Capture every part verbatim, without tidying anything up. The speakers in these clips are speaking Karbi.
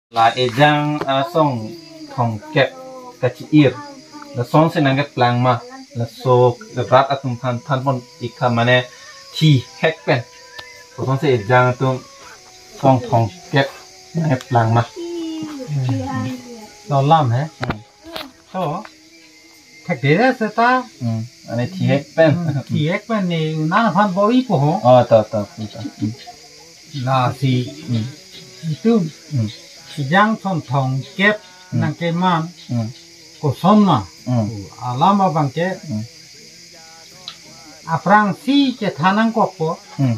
La ejang asong thomkep kachi-ir. Lasonsi nangkeplang ma. Laso rat atum aphan thanpon ik tha mane thihek pen. Kosonsi ejang atum song thomkep nangkeplang ma. Lo lam he. Hmm. To. Thekde seta. Hmm. Ane thihek pen. Hmm, thihek pen ne unan aphan bor-ipo ho. Oh, to, to, to. Hmm. Lasi. Hmm. Itum. Hmm. Ejang asong thomkep Hmm. nangkeman. Hmm. Koson ma. Hmm. Alam abangke. Hmm. Aphrangsi chethan nangkokpo. Hmm.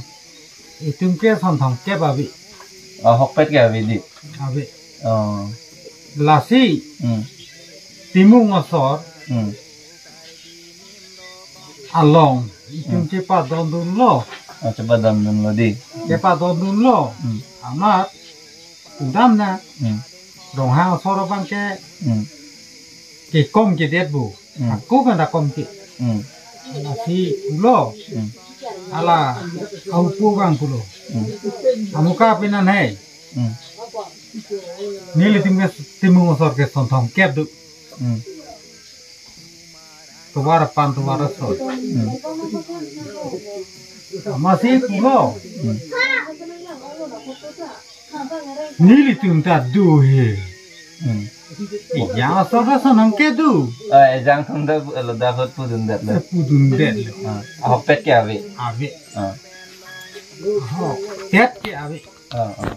Itum ke asong thomkep ave. Oh, ahokpet ke ave dei. Ave. Oh. Lasi. Hmm. Timung asor. Hmm. Along. Itum Hmm. chepadondunlo. Oh, chepadondunlo dei. Chepadondunlo. Hmm. Amat. Pudam na. Hmm. Ronghang asor abangke. Hmm. Kekom kedet pu. Hmm. Ako kan da kom ke. Hmm. Lasi pulo. Hmm. Hala ahupo abang pulo. Hmm. Amuka pinan hai. Hmm. Nelitum ke Timung asor ke asong thomkep do. Hmm. Tovar aphan tovar asor. Hmm. Amatsi pulo. Hmm. Nelitum ta do he. Hmm. Ejang asor ta asong thomkep do. Ah, ejang atum ta bu-, lo da ahut pudundetlo. Pudundetlo. Ah, ahokpet ke ave. Ave. Ah. Ahokpet ke ave. Ah, ah.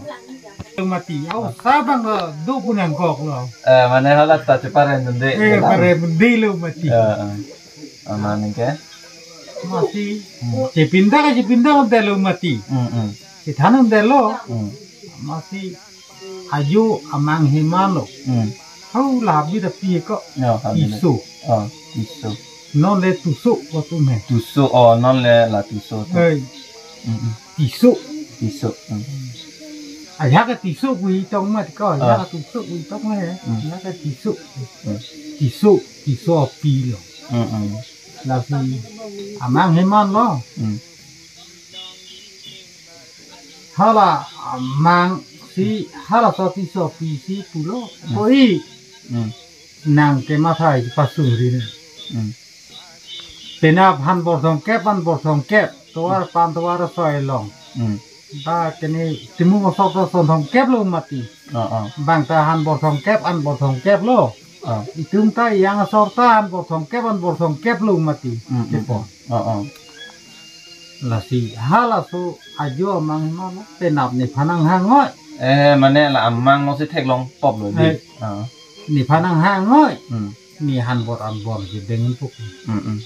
Lo mati. Au sabang lo do pu nangkoklo. Eh, mane hala ta cheparemdunde. Eh, paremdunde lo mati. Ah, ah. Ah, mane ke? Amatsi. Hmm. Chepindak, chepindakdetlo mati. Hmm, hmm. Chethandetlo. Hmm. Amatsi ajo amang heman lo. Hmm. Hau la habit api ko. Ya, habit. Tisso. Oh, Tisso. Non le Tusso ko atum he. Tusso, oh, non le la Tusso atum. Hei. Mm, mm. Tisso. Tisso. Mm. Ajak ke Tisso pu itong mati ko, ajak Ah. ke Tusso pu itong he. Mm. Ajak ke Tisso. Mm. Tisso, Tisso api lo. Mm, mm. Lasi amang heman lo. Mm. Hala amangsi, halaso Tisso apisi pulo. Mm. Koi. Mm. Nangkematha isi pasungri ne. Mm. Penap han bor thomkep, an bor thomkep. Tovar aphan tovar asoi along. Mm. Ta kene Timung asor ta asong thomkep lo mati. Oh, oh. Bang ta han bor thomkep, an bor thomkep lo. Oh. Itum ta ejang asor ta han bor thomkep, an bor thomkep lo mati. Mm, mm, Tipo. mm. Oh, oh. Lasi halaso ajo amang ma lo, penap nephan nanghang noi. Eh, mane la amang lo si theklong pop lo dei. Eh. Oh. Nephan nanghang noi. Mm. Ne han bor an bor si dengpo. Mm, mm.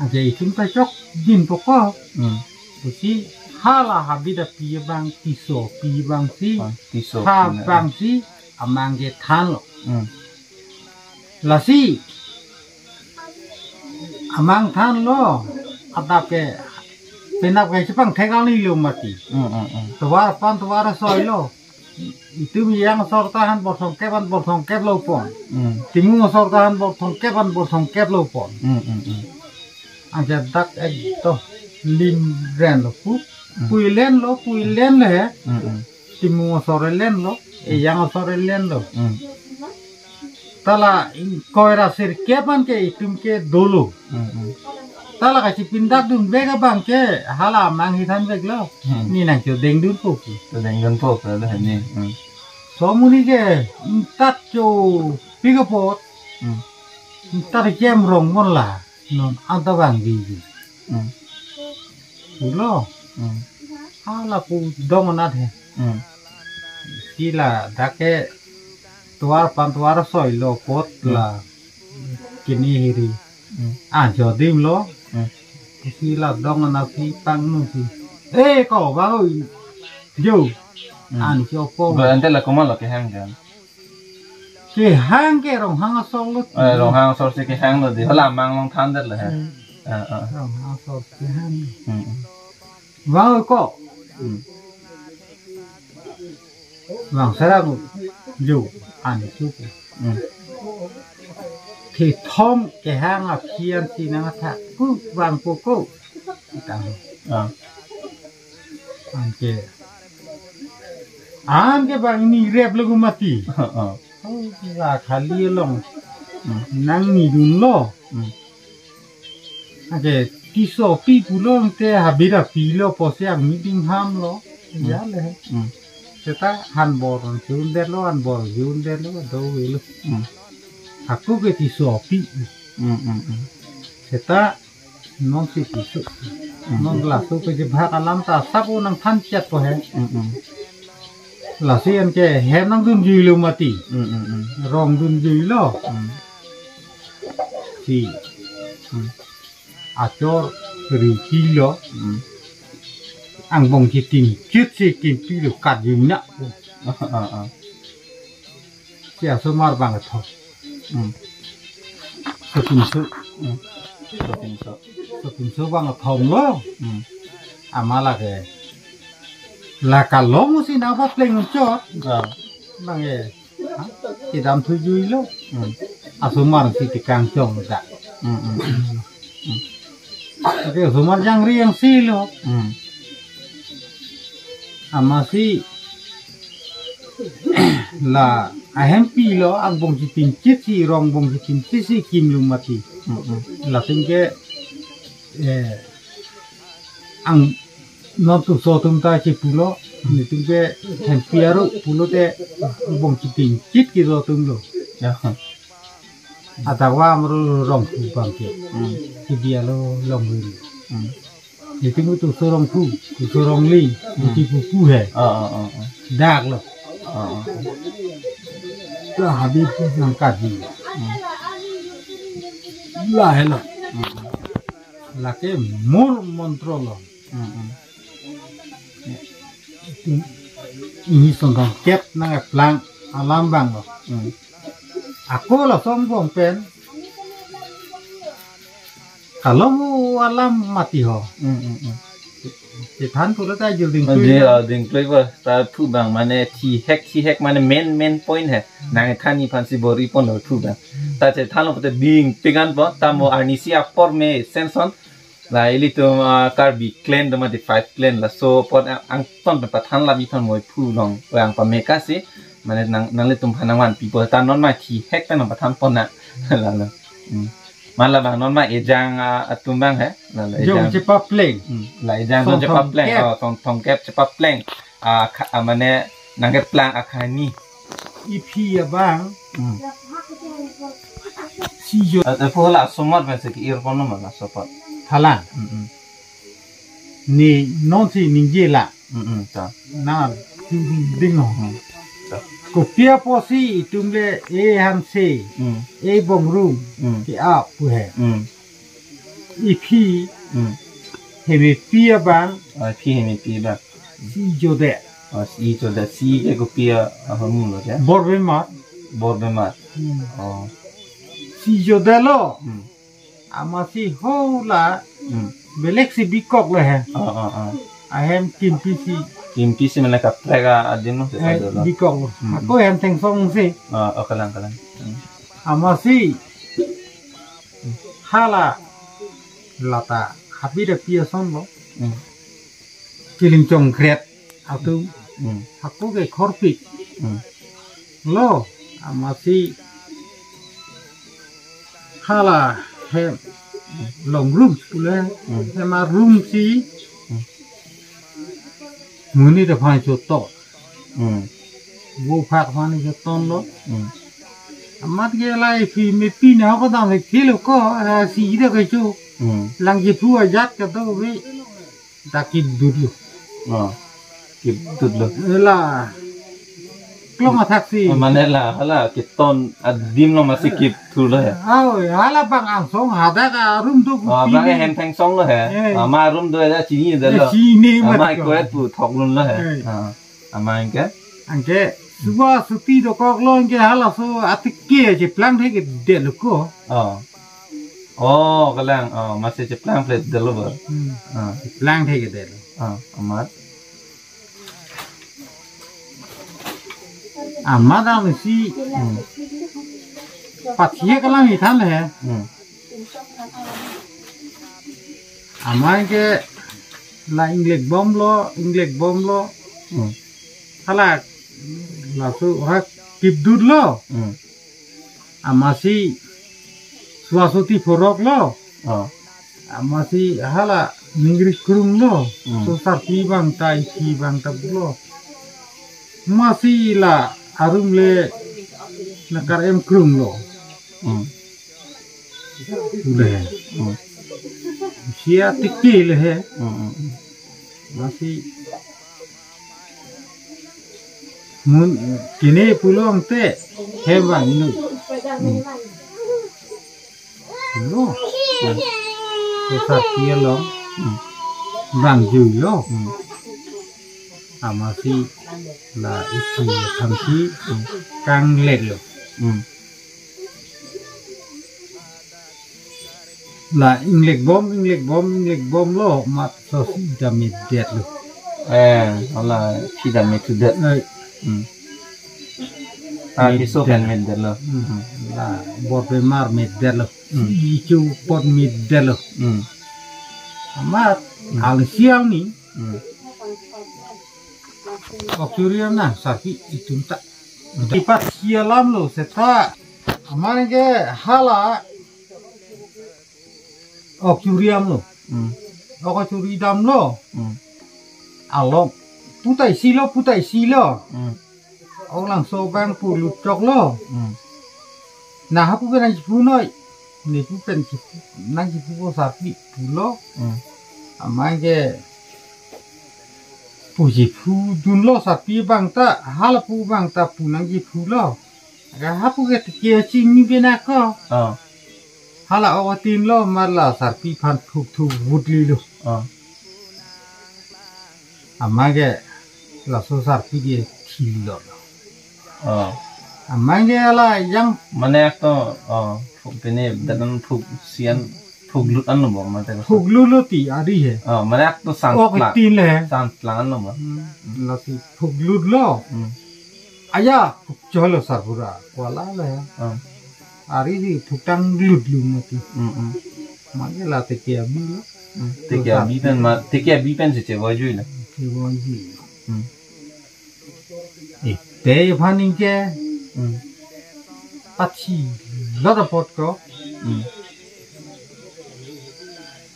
Anke itum ta chokdinpo ko. Mm. Pusi hala habit api abang Tisso api abangsi. Ah, Tisso Ha api na. abangsi amang kethanlo. Mm. Lasi amang thanlo. Adap ke penap ke chepangthek kali lo mati. Mm, mm, mm. Tovar aphan tovar asoi lo. Itum ejang asor ta han bor thomkep, an bor thomkep lo pon. Mm. Timung asor ta han bor thomkep, an bor thomkep lo pon. Mm, mm, mm. Anke dak ekdom lim ren lo pu. Mm. Pu elen lo, pu elen lo he. Mm, mm. Timung asor elen lo, ejang asor elen lo. Mm. Ta la ingkoi ra sirkep an ke itum ke dolo. Mm, mm. Ta la kachepindakdun bek abang ke hala amang hi thanveklo. Mm. Ne nangchodengdunpo ke. Chodengdunpo ke lo ni. Mm. Somuni ke intat chopi apot. Mm. Intat jem rong mon la. Non anta bang di di. Hmm. Pulo. Hmm. Hala pu dong anat he. Hmm. Si la dak ke tovar aphan tovar asoi lo apot Hmm. la kini hiri. Hmm. An chodim lo. Hmm. Si la dong anat si pangno si. Eh, ko bang oi. Jo. Hmm. An chopo. Ba ante la komat lo kehang kan. Kehang ke Ronghang asor lo. Eh, Ronghang asor si kehang lo di. Hala amang along thandetlo he. Hmm. Ah, ah. Ronghang asor kehang. Hmm, hmm. Bang ko. Hmm. Bang sarang jo an chuku. Hmm. Kethom kehang aphi an si nangtha. Ku bang ko ko. Tang. Ah. Anke. An ke bang ni rep lo mati. Oh, oh. Oh, la khali along. Hmm. Nang ni dunlo. Hmm. Ake tisopi pulo te habira pilo posi ang meeting ham lo. Hmm. Ya le. Hmm. Seta han bor jun de lo, han bor jun de lo, do we lo. Hmm. Aku ke tisopi. Hmm, hmm, hmm. Seta non si tiso. Hmm. Non laso ke jebhak alam ta sabo nang than chat po he. Hmm, hmm. Lasi an ke hem nang dun jui lo mati. Hmm, hmm, hmm. Rong dun jui lo. Hmm. Si. Hmm. Achor ri pilo. Hmm. Angbong kiting kit si kimpi lo kat jui na. Ah, ah, ah. Si asomar bang tho. Hmm. Sopinso. Hmm. Sopinso. Sopinso bang thom lo. Hmm. Amala ke. La kalom si na ba pleng chot. Ah. Bang e. Ha? Kedam thu jui lo. Hmm. Asomar si tekang chong da. Hmm, hmm, hmm. Hmm. Oke, asomar jangri yang si lo. Hmm. Amatsi la ahem pilo, angbong kiting kit si rong bong kiting kit si kim lo mati. Hmm, hmm. Latum ke, eh, ang non tu so tum ta si pulo, nitum ke hempi aro pulo te angbong kiting kit ki so tum lo. Ya. Adak wa amro rong pu bang ke. Hmm. Ki dia lo long ri. Hmm. Nitum tu so rong pu, tu so rong li, hmm, tu pu pu he. Ah, ah, ah, ah. Dak lo. Ah, ah. Ka habib pu nang kat di. Hmm. La he lo. Hmm. Lake mur montro lo. Hmm, hmm. Ini sontong kep nang eplang alam bang lo. Hmm. Ako lason bong pen. Kalau mu alam mati ho. Hmm, hmm, hmm. Chethan pulo ta jurding. Mane, ah, ding kloi ba ta thu bang mane thihek thihek mane main main point he. Nang than ni phan si bor-i pon lo thu bang. Ta chethan lo pute ding pingan po ta mo arnisi apor me senson. La ilitum, ah, Karbi clan do mati five clan laso apot ang, angton pen pathan la biphan moi phu long ang pameka si mane nang, nanglitum phan nang vanpi po ta non ma thihek ta nang pathan pon na. La la. Hmm. Mala bang non ma ejang, ah, atum bang he. La la jong ejang. Chepapleng. Hmm. La ejang jong chepapleng. Sontong kep. Oh, sontong kep chepapleng. Ah, kha-, ah, mane nang keplang akhani. Iphi abang. Hmm. Si jo. Eh, eh, po la asomar pen si ke-ir pon lo ma laso apot. Thalang. Hmm, hmm. Ni non si ningje la. Hmm, hmm, ta. Na, ding, ding, ding ho. Hmm. Ta. Kopi apotsi itum le e hanse, hmm, e bongrum, hmm, ke-ap pu he. Hmm. Iphi, hmm, hemepi abang. Ah, iphi hemepi abang. Si jodet. Ah, si jodet. Si ke kopi a, ahormu lo ya? Bor bemar. Bor bemar. Hmm. Oh. Si jodet lo. Hmm. Amatsi ho la, hmm, belek si bikok lo he. Ah, ah, ah. Ahem kimpi si. Kimpi si mane kaprek adim lo, eh, seta dolo. Bikok lo. Hmm. Ako hem thengsong si. Ah, oh, kalang, kalang. Hmm. Amatsi hala lata habit api ason lo. Hmm. Kiling chongkret atum. Hmm. Hako ke khorpik. Hmm. Lo, amatsi hala hem longrum pule, hmm, hem arum si, hmm, monit aphan choto. Hmm. Vo phak aphan choton lo. Hmm. Amat ke la iphi mepi na ko dam ke lo ko, ah, si ida ke chu. Hmm. Lang je phu ajat ke to ve. Ta kip dut lo. Oh. Kip dut lo. Ela. Klong athak si. Mane la, hala keton adim lo amatsi kip thu lo he. Aw, hala bang angsong hadak arum do. Oh, abang hem thengsong lo he. Eh. Ama arum do ya chini de lo. Eh, chini mat ama ko. Ko et pu thok lun lo he. Eh. Ah. Ama anke? Anke, suba suti dokok lo anke halaso atike cheplang thek det lo ko. Oh. Oh, kalang. Oh, amatsi cheplang plate det lo ba. Hmm. Ah. Cheplang thek det lo. Ah, amat. Amat amatsi, hmm, pathiek alam ithan he. Hmm. Amat ke la inglek bom lo, inglek bom lo. Hmm. Hala Laso rak tipdut lo. Hmm. Amatsi suasoti phorok lo. Oh. Amatsi hala ningri krung lo. Hmm. So sarpi abang ta isi abang ta lo. Amatsi la arum le nakar em krung lo. Hmm. Ule. Hmm. Sia tiki le he. Hmm, hmm, hmm. Amatsi mun kini pulo te he bang nu. Hmm. Pulo. Hmm. So sarpi along. Hmm. Bang jui lo. Hmm. Amatsi la isi thamsi. Hmm. Kanglek lo. Hmm. La inglek bom, inglek bom, inglek bom lo, mat so si dam-et det lo. Eh, hala si dam-et det. Eh. Hmm. Ah, kiso kan met det lo. Hmm. Hmm. La bor bemar met det lo. Hmm. Ichu pot met det lo. Hmm. Amat, hmm, al sial ni. Hmm. Ok churi am na, sarpi itum ta. Hmm. Ipat sia lam lo seta. Amat ke hala ok churi am lo. Hmm. Ok churi dam lo. Hmm. Along. Putai si lo, putai si lo. Hmm. Oklangso abang pulut chok lo. Hmm. Na hapu pen nangchiphu noi. Ne pu pen chiphu, nangchiphu ko sarpi pulo. Hmm. Amat ke pu chiphu dun lo sarpi abang ta, hala pu abang ta pu nangchiphu lo. Aga hapu ke tiki chini bena ko. Oh. Hala ok tin lo, amat la sarpi aphan thuk thuk vut li lo. Oh. Amat ke laso sarpi ke thil lo. Oh. Amat ke hala yang mane ak to, oh, phuk pene dadan phuk sian phuk lut an lo bo mate ko. Phuk lut lo ti ari he. Oh, mane ak to san ok plang. Tin le he. San plang an lo bo. Hmm. Lasi phuk lut lo. Hmm. Aya, phuk cholo sarbura. Kuala le he. Hmm. Ari si phuk tang lut lo mati. Hmm, hmm. Amat ke la teke abi lo. Hmm. Teke abi pen ma, teke abi pen si chevoi jui lo. Chevoi jui lo. Hmm. Eh, te aphan ingke. Hmm. Patsi lot apot ko. Hmm.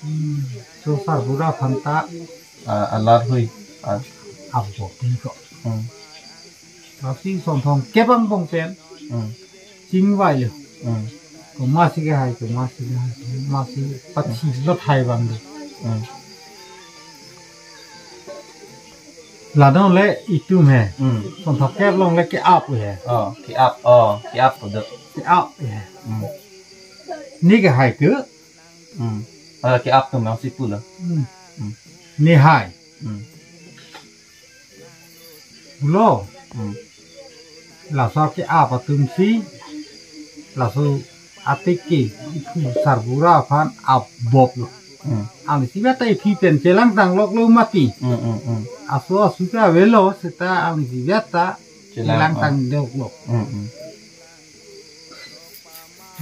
Hmm. So sarbura aphan ta. Ah, alar hui. Ah. Abo tin ko. Hmm. Lasi Sonthong kebang bong pen. Hmm. Chingvai lo. Hmm. Komatsi kehai, komatsi kehai, komatsi patsi lot hai abang do. Hmm. Ladak le itum he. Hmm. Sonthong kep along le ke-ap he. Oh, ke-ap. Oh, ke-ap ko do. Ke-ap he. Hmm. Ne kehai ke. Hmm. Ah, ke-ap atum nangsi pulo. Hmm. Hmm. Ne hai. Hmm. Pulo. Hmm. Laso ke-ap atum si, laso ateke iphu sarbura aphan ap bop lo. Hmm. Alangsi beta iphi pen chelang tang lok lo mati. Hmm, hmm, hmm. Aso asu ke avelo seta alangsi beta chelang, chelang, oh, tang dok lo. Hmm, hmm.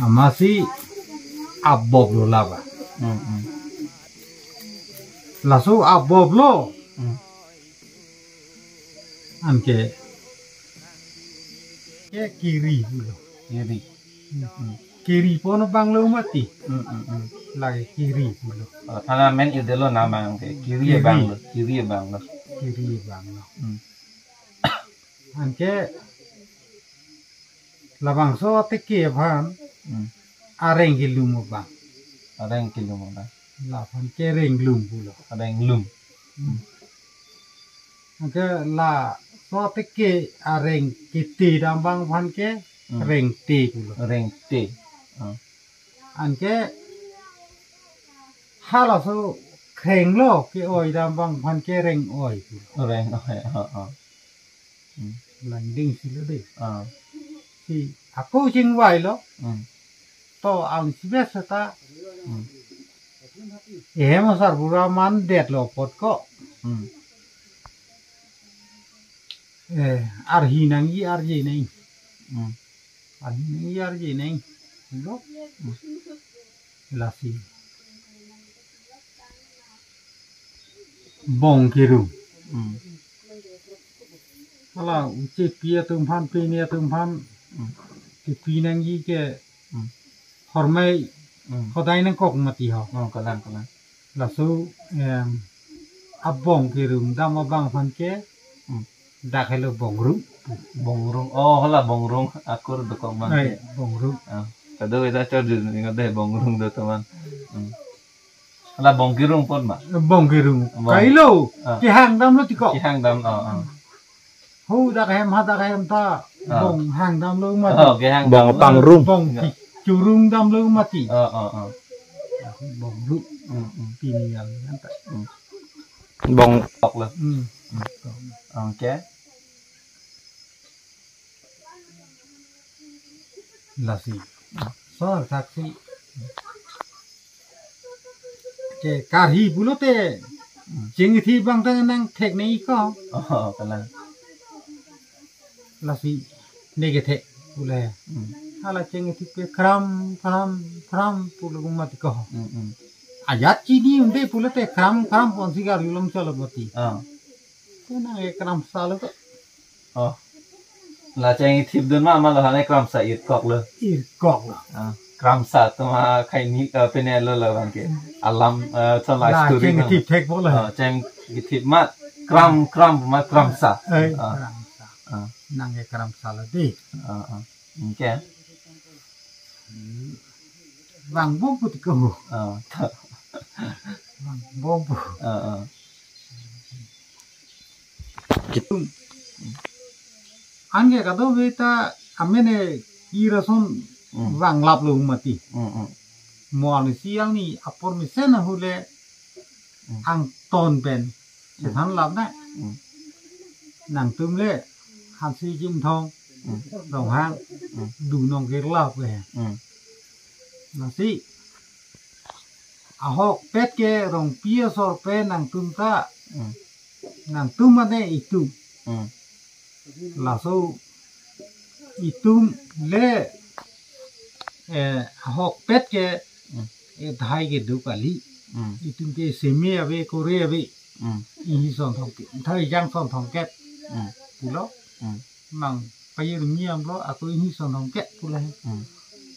Amatsi ap bop lo laba. Hmm, hmm. Laso ap bop lo. Hmm. Anke ke kiri pulo. Kiri. Hmm. Kiri pon abang lo mati. Hmm, hmm, hmm. Lake kiri pulo. Oh, than amen idet lo, nama ke kiri, kiri abang lo, kiri abang lo. Kiri abang lo. Hmm. Anke labangso ateke aphan, hmm, areng kelum abang. Areng kelum abang. Laphan ke renglum pulo. Renglum. Hmm. Anke laso ateke areng kete dam abang aphan ke, hmm, rengte pulo. Rengte. Ah. Anke halaso kreng lo ke-oi dam abang aphan ke reng-oi pulo. Reng-oi, oh, oh. Hmm. Langding si lo de. Ah. Si ako chingvai lo. Hmm. To alangsi bes ta. Hmm. Ehem sarbura mandet lo apot ko. Hmm. Eh, arhi nangji arje nai. Hmm. Arhi nangji arje nai. Lo. Hmm. Lasi. Bong kerum. Hmm. Hala uche pi atum aphan, pini atum aphan, Hmm. kepi nangji ke Hmm. hormai Hmm. hodai nangkok mati ho. Oh, kalang, kalang. Laso, em, abong kerung dam abang aphan ke Hmm. dak helo bongrung. Bongrung. Oh, hala bongrung akur dokok abang Ai, ke. bongrung. Ah, kado ida chor jun ingat deh bongrung do teman. Hmm. Hala bong kerung pon ma. Bong kerung. Bong. Kailo, Ah. kehang damlo tiko. Kehang dam, oh, oh. Ho dak hem, ha dak hem ta, Ah. bong hang damlo mati. Oh, kehang Bong dam. pangrung. Bong Ya. churung damlo mati. Oh, oh, oh. Bong ru. Hmm, hmm. Pini yang anta. Hmm. Bong. Tok lo. Hmm. Oke. Lasi. So, saksi. Ke karhi pulote. Chingthi abang ta nangthek nei ko. Oh, kalang. Lasi ne kethek pule. Hmm. Hala chingthi pe kram, kram, kram pulo mati ko. Hmm, hmm. Ajat chini unde pulote kram, kram ponsi gar yulong chalo mati. Ah. Ko nang e kram salo ko. Oh. La chingthip dun ma, ma lo hane kramsa irkok lo. Irkok lo. Ah, kramsa tuma khai ni, eh, pene lo lo bang ke. Alam, eh, chon la La story chingthip thek po lo. Ah, chingthip ma kram, kram ma kramsa. Eh, Ah. kramsa. Ah. Nang e kramsa lo di. Ah, ah. Oke. Hmm. Bang bom putih ko. Ah. Bang bom pu. Ah, ah. Anke kadokave ta amene irason Hmm. vanglap lo mati. Hmm, hmm. Mo arnisi arni apor mesen ahut le Hmm. angton pen. Hmm. Chethan lap na. Hmm. Nangtum le Hanse Jimthong. Hmm. Ronghang. Hmm. Dunong kerlap ke. Hmm. Lasi. Ahokpet ke Rongpi asor pen nangtum ta. Hmm. Nangtum mane itum. Hmm. Laso itum le, eh, ahokpet ke, Hmm. eh, dhai kedo kali. Hmm. Itum ke seme ave, kore ave. Hmm. Inghison thomkep. Thai jang son thomkep. Hmm. Pulo. Hmm. Nang payir miam lo, ako inghison thomkep pulo. Hmm.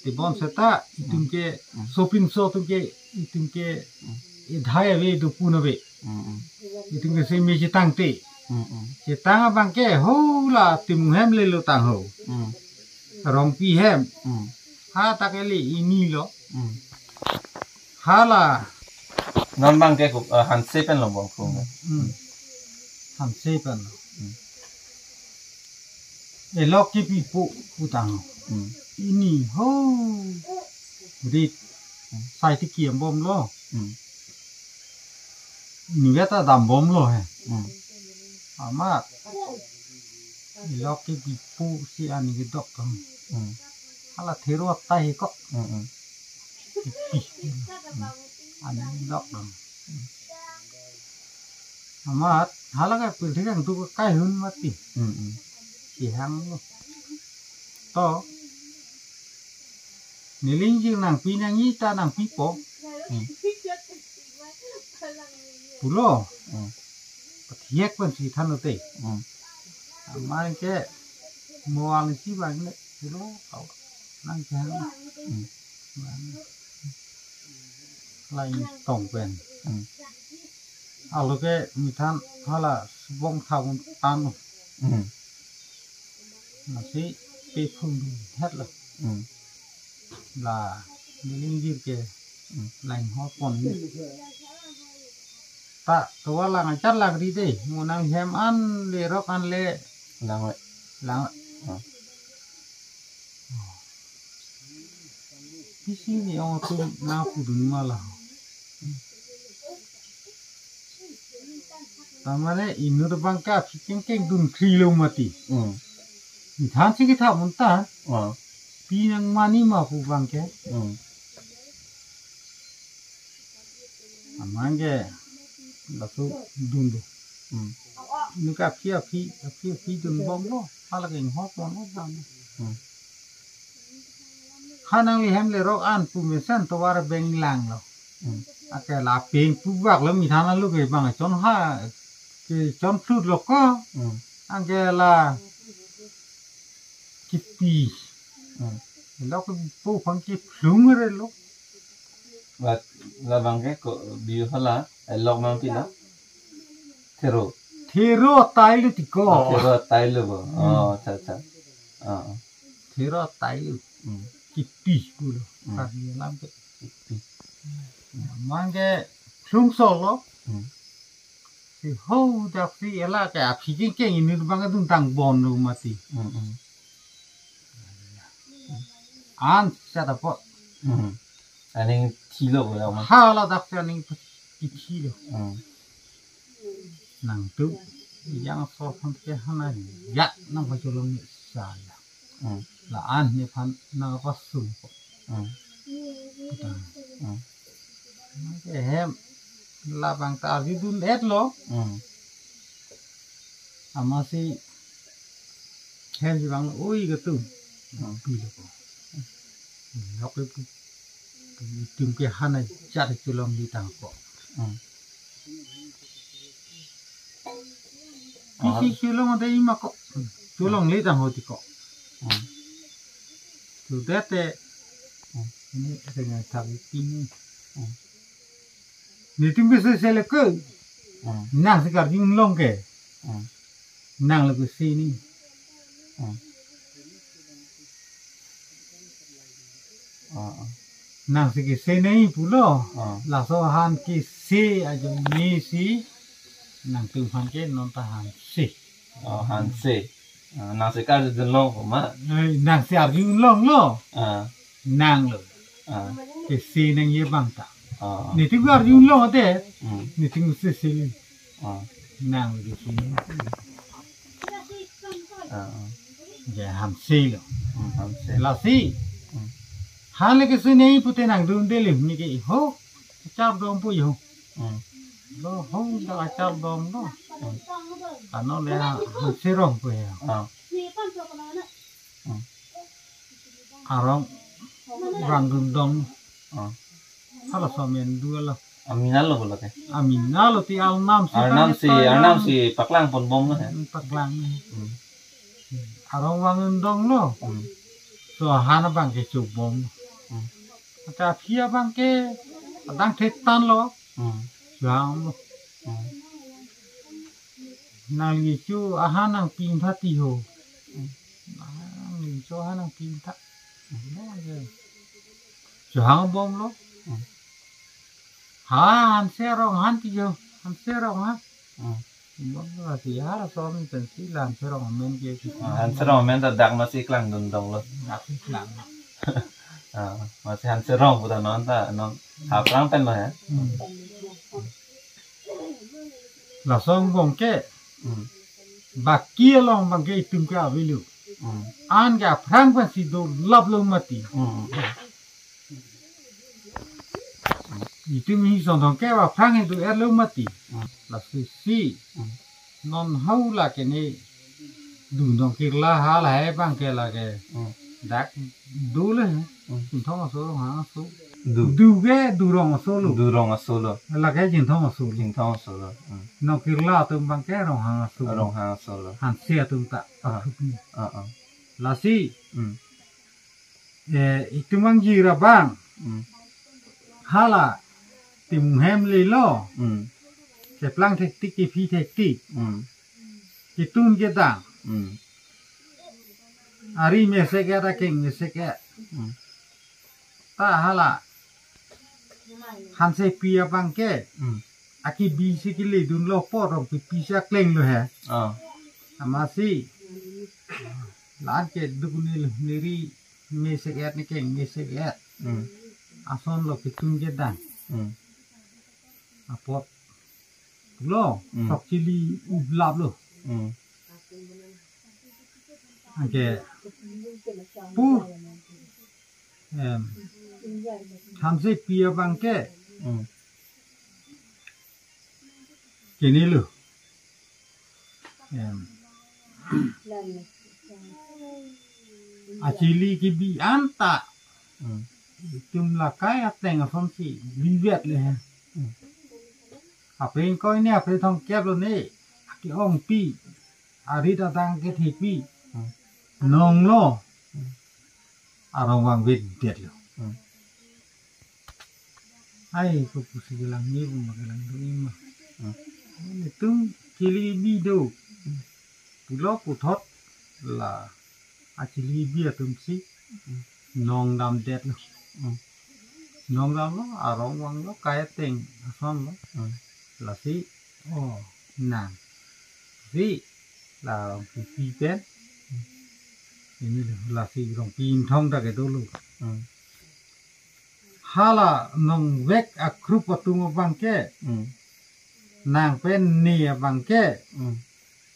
Tebon seta itum ke Hmm. sopinso atum ke, itum ke Hmm. edhai ave, dopun ave. Hmm, hmm. Itum ke seme chetangte. Hmm, hmm. Chetang abang ke ho la Timung hem lelo tang ho. Hmm. Rongpi hem. Hmm. Ha ta ke le ini lo. Hmm. Hala. Non bang ke kup, eh, Hanse pen lo bong kung. Hmm. Hanse pen lo. Hmm. Elok kepi po pu tang. Hmm. Ini ho. Rit. Hmm. Sai ti kiam bom lo. Hmm. Ini beta dam bom lo he. Hmm. Amat. Elok kepi po si ani kedok kang. Hmm. Hala thero ta he kok. Hmm, hmm. Ih, ani dok dong. Amat, hala ke pilthi kangtu ke kai hun mati. Hmm, hmm. Kehang lo. To. Nelingjir nangpi nangji ta nangpipo. Hmm. Pulo. Hmm. Pathiek pen si than lo te. Hmm. Amat ke mo arnisi bang le pulo kau nang kehang. Hmm. Lain tong pen. Hmm. Alo ke mithan hala subong thabun tanu. Hmm. Lasi pe phung het lo. Hmm. La nelingjir ke Hmm. lain ho pon ni. Ta tovar lang achar lang ri de. Mo nang hem an le rok an le Lang we. lang. Hmm. Isi ni ong atum nangpudun ma la. Ta mane inut abang ke aphi kengkeng dun khri lo mati. Hmm. Mithan si ketha mun ta. Hmm. Pi nang mani ma pu abang ke. Hmm. Amat ke laso dun lo. Hmm. Inut ke aphi aphi aphi aphi dun bom lo. Hala ke inghop bom lo bang. Hmm. Ha nangli hem le rok an pu mesen tovar beng lang lo. Hmm. Ake la peng pu bak lo mithan alo ke bang chon ha ke chon thut lo ko. Hmm. Anke la kipi. Hmm. Lok po aphan kiphlung relo. Bat labang ke ko biu hala, eh, lok mang pila. Thero. Thero tailo tiko. Oh, thero tailo bo. Hmm. Oh, acha, acha. Ah, ah. Thero tailo. Hmm. Kipi pulo. Hmm. Karbi alam ke. Kipi. Mang ke phlung solo. Hmm. Si ho dak si ela ke aphi kengkeng ini bang adun tang bon lo mati. Hmm, hmm. An sa dapat. Hmm. Aning thilo bola ma. Hala dak si aning thilo. Hmm. Nangtum yang so phan ke hana ya nang pacholong ni saya. Hmm. La-an nephan nangpasung ko. Hmm. Kutang. Hmm. Ehem labang ta arjudun-etlo. Hmm. Amatsi hem si bang oi ketum. Hmm. Pilo ko. Lok ke pu. Itum ke hana jat cholongle tang ko. Hmm. Isi cholong ada ima ko. Cholongle tang ho tiko. Hmm. Sudah te. Hmm. Ini dengan sabi ini. Hmm. Netum ke sesele ke. Hmm. Nang si karjulong ke. Hmm. Nang lo ke sini. Hmm. Ah, ah. Nang si kese nai pulo. Ah. Laso han kese ajo ni si nangtum aphan ke non ta hanse. Oh, hanse. Ah, nang si karjulong ko ma. Eh, nang si arjulonglo. Ah. Nang lo. Ah. Kese nangji abang ta. Ah. Netum ke arjulong te. Hmm. Netum sesele. Ah. Nang lo kese. Ah, ah. Ya hanse lo. Hmm, hanse. Lasi. Hmm. Han le kese nai pute nangdunde le ni ke ho. Achar dom pu yo. Hmm. Lo ho da achar dom lo. Hmm. Ano le hanse rong pu ya. Ah. Hmm. Arong rang dun dong. Ah. Hala somen dua lo. Aminal lo bola ke. Aminal lo ti Arnam si Arnam si, Arnam si paklang pon bom lo he. Hmm, paklang. Hmm. Arong vang dong lo. Hmm. So han abang ke chubom. Hmm. Acha aphi abang ke adang thetan lo. Hmm. Vang lo. Hmm. Nangli chu ahan nangpin tha ti ho. Hmm. Nangli chu ahan nangpin tha. Hmm. Chu hang bom lo. Hmm. Ha, hanse rong han ti ho. Hanse rong ha. Hmm. Bom lo si ha la som pen si la hanse rong amen ke. Ah, hanse rong amen ta dak masi klang dun dong lo. Dak si klang. Ah, masi hanse rong puta non ta non ha prang pen lo ya. Hmm. Laso angbong ke. Hmm. Baki along abang ke itum ke avelo. Hmm. An ke aphrang pensi dolap lo mati. Hmm. Itum hi son thong ke aphrang itum er lo mati. Hmm. Lasi si. Hmm. Non hau la ke ne. Du nong kirla ha lahai abang ke la ke. Hmm. Dak du le. Hmm. Chinthong aso Ronghang aso. Du. Du ke Durong aso lo. Durong aso lo. La ke Chinthong aso lo. Chinthong aso lo. Hmm. Nong kirla atum abang ke Ronghang aso lo. Ronghang aso lo. Hanse atum ta. Ah. Athupni. Ah, ah. Lasi. Hmm. Eh, itum angjir abang. Hmm. Hala. Timung hem lelo. Hmm. Keplang thektik, kephi thektik. Hmm. Ketun kedang. Hmm. Ari mesek-et akeng mesek-et. Hmm. Ta hala. Hansepi abang ke. Hmm. Akibi si kele dunlo porong pipi si akleng lo he. Ah. Amatsi. La-an ke dukun neli neri mesek-et ne keng mesek-et. Hmm. Ason lo ketun kedang. Hmm. Apot lo, hmm, sok chili ublap lo. Hmm. Anke pu, em, Hansepi abang ke. Hmm. Kene lo. Em. Achili kebi-an ta. Hmm. Itum lakai ateng asonsi bivet le he. Hmm. Apre ingkoi ne, apre thomkep lo ne. Ake-ongpi. arit adang ke thepi. Hmm. Nonglo. Hmm. Arong vangvedetlo. Hmm. Ai, ko pusi kelang ni, buma kelang do ima. Hmm. Netum chili bi do. Hmm. Pulo puthot la. Achili bi atum si. Hmm. Nong damdetlo. Hmm. Nong damlo, arong vanglo, kai ateng asonlo. Hmm. Lasi, oh, nang. Si, la Rongpipi pen. Hmm. Ini lo, lasi Rongpi Inthong ta kedolo. Hmm. Hala nongvek akrup atum abang ke. Hmm. Nang pen ne abang ke. Hmm.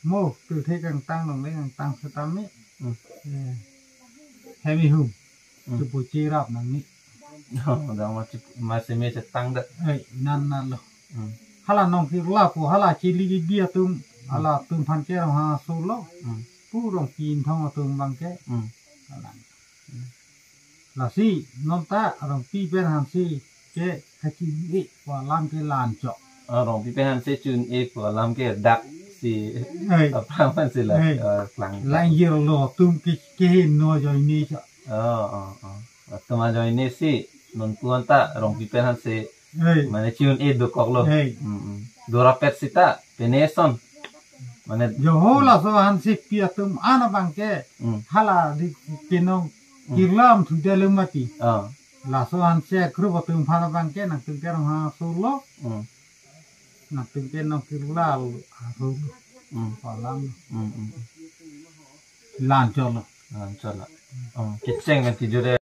Mo, tu the kangtang longle kangtang setame. Hmm. Eh, hem ihum. Hmm. Chupu chirap nang ni. Oh, dang ma chip, ma seme chetang dak. Eh, nan nan lo. Hmm. Hala nongkirla pu, hala chili bi atum, hmm, hala atum aphan ke Ronghangsolo. Hmm. Pu Rongpi Inthong atum abang ke. Hmm. Hala. Hmm. Lasi, non ta Rongpi pen Hanse ke kachin-e pu alam ke lanchok. Oh, Rongpi pen Hanse chun-e pu alam ke dak si, hei, aphrang aphan si la, hei, eh, klang. Langjirlo atum ke, keheno ajoine chok. Oh, oh, oh. Atum ajoine si, nonpu anta Rongpi pen Hanse, hei, mane chun-e dokoklo. Hei. Hmm, hmm. Dorapet sita, pine ason. Mane, joho, hmm, laso Hansepi atum an abang ke. Hmm. Hala di kenong, hmm, kirla atum thudet lo mati. Ah. Laso Hanse akrup atum aphan abang ke nangtum ke Ronghangsolo. Hmm. Nangtum ke nongkirla lo, arong. Hmm. Alam. Hmm, hmm, hmm. Lanchoklo. Lanchoklo. Oh, kecheng kan kijure.